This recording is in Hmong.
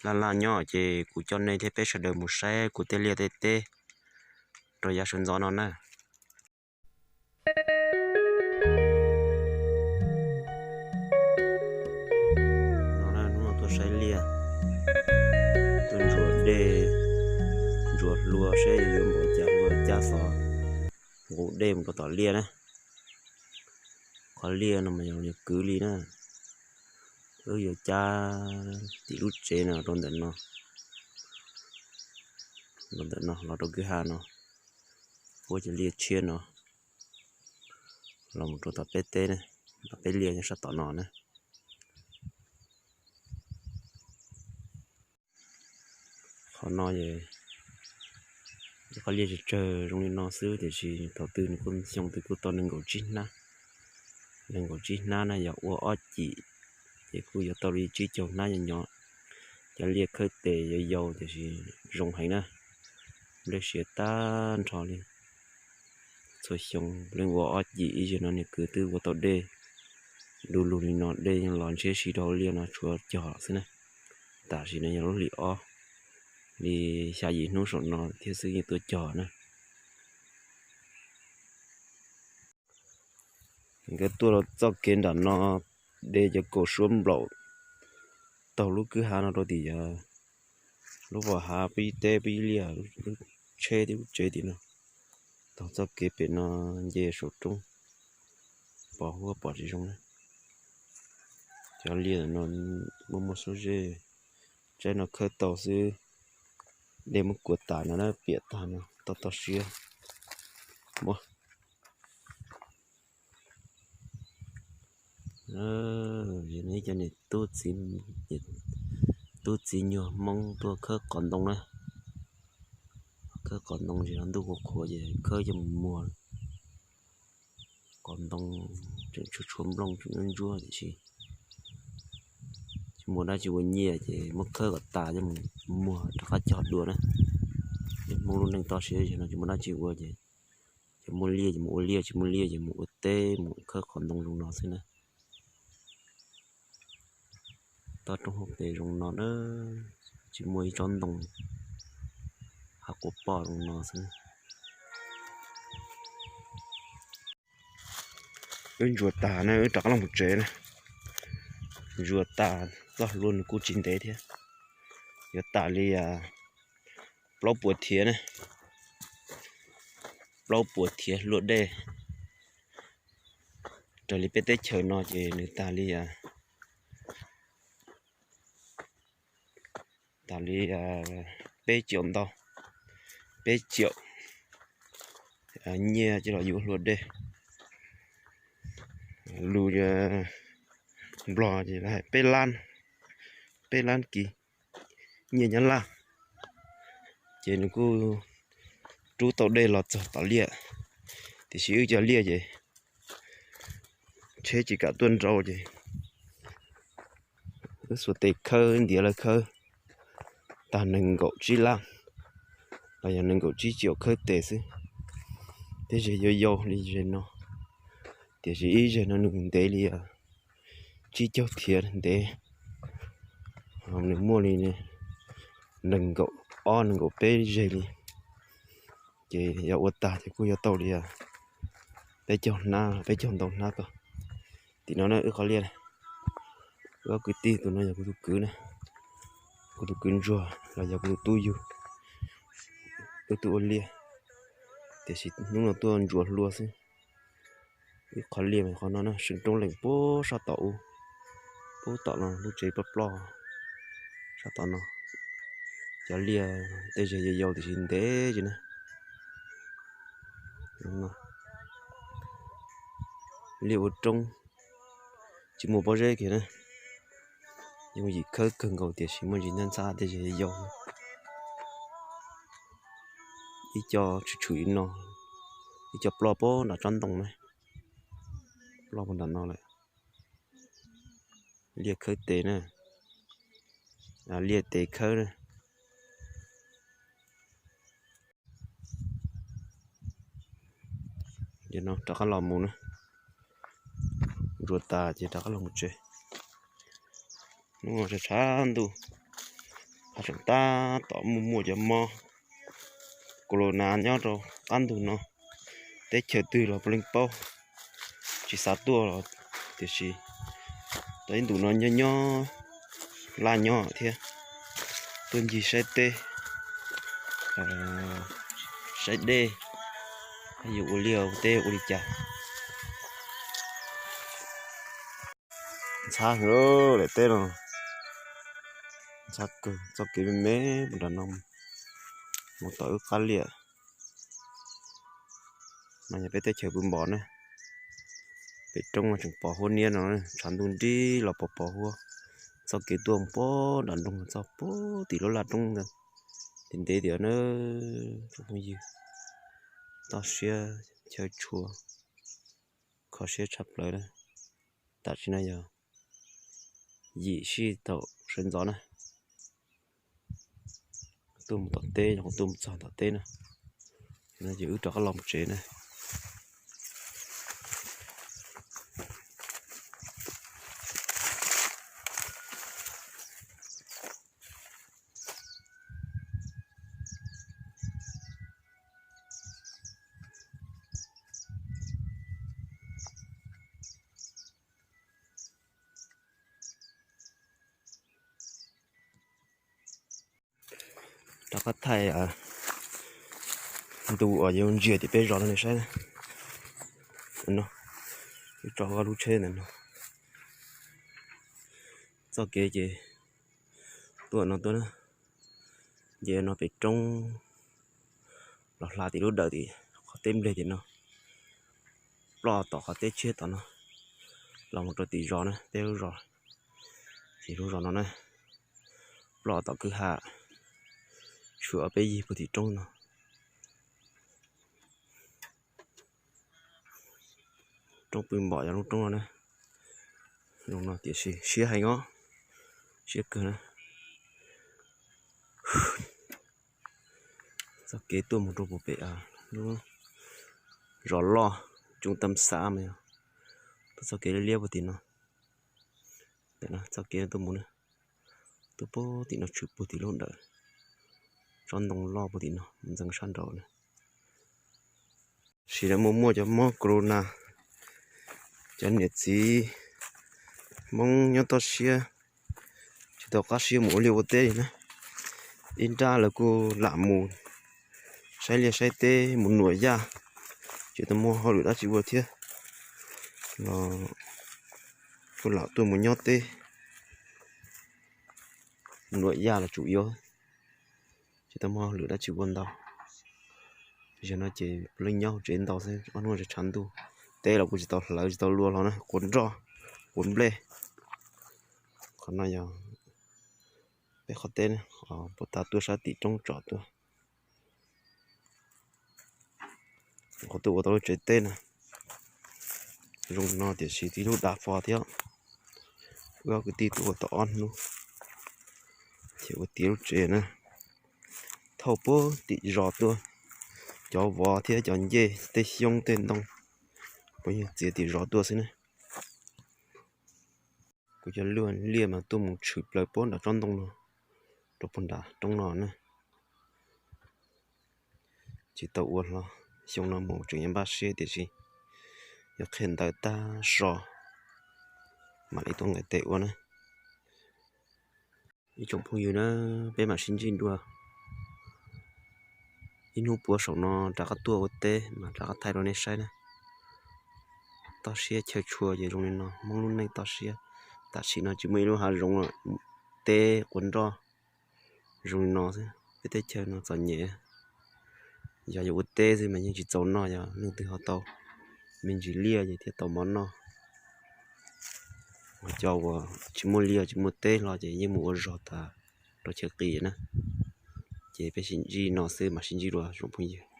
laj laj nyob ces kuv coj nej thiab peb sawv daws mus saib kuv tej liaj tej teb rau yav sawv ntxov no na. No na, hnub no tuaj saib liaj, tuaj ntsuas dej, ntsuas hlua saib yuav npaum cas hlua cab xov nqus dej mus rau tom liaj na. Qhov liaj no mas yog kwv li na, wb yuav cab tim lub tsev no rau ntawm no, rau ntawm no los rau kwj ha no, puab cov liaj tshiab no los mus rau tom peb teb na, peb liaj nyob sab tom no na. Qhov no es qhov liaj tsawg tsawg zoo li no xwb tiam sis thaum twg nws kuj xyoo twg kuj tau nees nkaum tsib hnab. Nees nkaum tsib hnab na yog ua ob cim ces kuj yuav tau li tsib caug hnab nyob nyob. Cov liaj khawb tes yau yau tiam sis zoo heev na, nplej siav tag nrho li. Txhua xyoo leej ua ob cim ib zaug no niag kwv twb ua tau dej du lug li no, dej yeej los ntshiab si rau liaj no tshuav cog xwb na. Tam sim no yog lub hlis ob, li xya yim hnub saum no thiab xwb yeej tuaj cog na. Nkawd tuaj rau txoj kev nram no, de cov kaum suab nplaum taug lub kwj ha no rau tim yav lub vos hav pib teb pib liaj, lub tsheb thiab lub tsev tim no. Taug txoj kev pem no nce saum roob, pom huab pom tsis zoo na. Cov liaj no muaj muaj suab zeb, tsaib no khawb tau xwb, dej muab kuav tas no na, piam tag no toj toj siab. Muab, ib cov niam tub txiv nyuag Hmoob tuaj khawb qos ntoo na. Khawb qos ntoo ces ntuj qhuav qhuav ces khawb coj mus muag. Qos ntoo tseem tshuav tshuav nplooj tseem ntsuab ntsuab tiam sis tsis muaj dab tsi ua nyiaj ces muab khawb kom tas coj mus muag rov qab cog dua na. Hmoob lub neej toj siab no tsis muaj dab tsi ua ces, ces muaj liaj ces mus ua liaj, tsis muaj liaj ces mus ua teb mus khawb qos ntoo zoo no xwb na. Toj roob hauv pes zoo no na, tsis muaj ib tsob ntoo, hav quav poj zoo no xwb. Wb ntsuas tas na wb rov qab los mus tsev na. Ntsuas tas, txoj hlua nws kuj tsis ntev thiab, yuav tas li plaub puas thiav na, plaub puas thiav hlua dej. Raws li peb teb chaws no ces nws tas li tas li peb caum ntau, peb caum nyiaj coj los yuav hlua dej. Lus Nplog ces lawv hais peb lab, peb lab kis nyiaj Nyab Laj. Ces nws kuj rub tau dej los txog tom liaj, tiam sis wb cov liaj ces tsheb tsis kam tuaj nrau ces wb xuas tes khawb, wb ntiav lawv khawb tag nees nkaum tsib lab los yog nees nkaum tsib caum khawb tes xwb. Tej zeg yau yau li zeg no, tiam sis ib zeg no nws ntev li tsib caug thiav ntev, nws muaj li nees nkaum ob nees nkaum peb zeg li. Ces yog ua tag ces kuj yuav tau li peb caug hnab, peb caug ntau hnab ko. Tim no na wb qhov liaj, wb ob kwv tij, tus no yog kuv tus kwv na, kuv tus kwv ntsuag los yog kuv tus tub yug, wb tuaj ua liaj, tiam sis hnub no tuaj ntsuas hlua xwb. Wb qhov liaj mas qhov no na, seem roob leem puag sab tom ub, puag tom no lub tsev ploj ploj sab tom no. Cov liaj tej zeg yau yau tiam sis ntev li na. Liaj ua roob tsis muaj pob zeb kiag na, yooj yim khawb kawg nkaus tiam sis muaj ntsis ntxhab ntxhab tej zeg yau yau. Ib co tshwm tshwm li no, ib co ploj puag nram tsob ntoo na, ploj puag nram no lawm. Liaj khawb tes na, liaj tes khawb na. Ces no rov qab los mus na, ntsuas tas ces rov qab los mus tsev. Hnub no tshav tshav ntuj, Qhov tseem tab tom muaj muaj cov mob corona nyob rau qab ntug no, teb chaws twg los puav leej paub, tsis xav tuaj los tiam sis tau ib ntus no nyob nyob laj nyob thiab, tuaj ncig saib teb, saib dej, yus ua liaj ua teb ua li cas. Ntxhab heev lawm teb no, ntxhab kawg. Txoj kev me me mus nram no, mus tom wb qab liaj. No yog peb teb chaws pw npom na, pem roob no tseem pos huab niab no, tshav ntuj nrig los pos pos huab. Txoj kev tuaj mus puag nram nroog txog puag tim lub laj roob ntawd, ntev ntev tiam na, tsoom phooj ywg. Toj siab chaw tshua, kho siab tshaj plaws na. Tam sim no yog yim sij thaum sawv ntxov na, tuaj mus tom teb, tuaj mus txog tom teb na, ces wb rov qab los mus tsev na. Rov qab thaij ntu uas yuav ntsia tim peb zos no nej saib na. No, wb tso ob lub tsheb ntawm no. Txoj kev ces tuaj no tuaj na, nce no pem roob los hla tim lub dawm tim qhov teb npleg tim no, ploj tom qhov teb tshiab tom no, los mus rau tim zos na, peb lub zos, tim lub zos no na, ploj tom kwj ha, tshuav peb yig puag tim roob no. Roob pw npom yog lub roob no na. Zoo no tiam sis siab heev os, siab kawg na. Txoj kev tuaj mus rau puag pem lub zos loj Coob Tam Xav mas yog, tuaj txoj kev liab liab puag tim no. Txoj kev tuaj mus na, tuaj puag tim no tshwm puag tim lub dawm tsob ntoo loj puag tim no mus ntxeev sab nraud na. Sim no muaj muaj cov mob corona, cov niam txiv Hmoob nyob toj siab tsis tau qab siab mus ua liaj ua teb li na. Ib nrab lawv kuj lam mus saib liaj saib teb mus nuam yaj, tsis tau muaj hauj lwm dab tsi ua thiab los kuj lam tuaj mus nyob teb nuam yaj los tsum yuav, tsis tau muaj hauj lwm dab tsi ua ntau. Yog no ces puav leej nyob hauv tsev ntau xwb, ob hnub tshav ntuj, teb los kuj tsis tau hlawv tsis tau luaj hlo na, quav nroj quav nplej. Qhov no yog peb qhov teb na, puag ta tuaj sab tim roob tsom tuaj. Qhov tuaj ua tau lub tsev teb na, zoo no tiam sis tib lub dav fo thiab. Wb ob kwv tij tuaj ua tau ob hnub ces ua tiav lub tsev na. Thauj puag tim zos tuaj, cov vov thiab cov ncej tej xyoob tej ntoo puav leej txiav tim zos tuaj xwb na. Kuv cov liaj mas tuaj mus tshwm plaws puag nram tsob ntoo no rau puag nram roob no na. Tsis tau ua hlo, xyoo no mus tseem yuav npaj siab tiam sis yog qhia ntawv tag so mam li tuaj nqis tes ua na. Ib tsoom phooj ywg na, peb mam sib ntsib dua ib hnub puav saum no rov qab tuaj ua teb mas rov qab thaij rau nej saib na. Toj siab chaw tshua ces zoo li no, Hmoob lub neej toj siab. Tam sim no tsis muaj ib lub hav zoov, teb quav nroj zoo li no xwb. Peb teb chaws no txom nyem, yog yuav ua teb xwb mas yeej tsis txaus noj, yog leej twg ho tau me ntsis liaj ces thiaj tau mov noj. Cov uas tsis muaj liaj tsis muaj teb hlo ces yeej mus ua zog tas rau chaw qis na. Ces peb sib ntsib no xwb mas sib ntsib dua tsoom phooj ywg.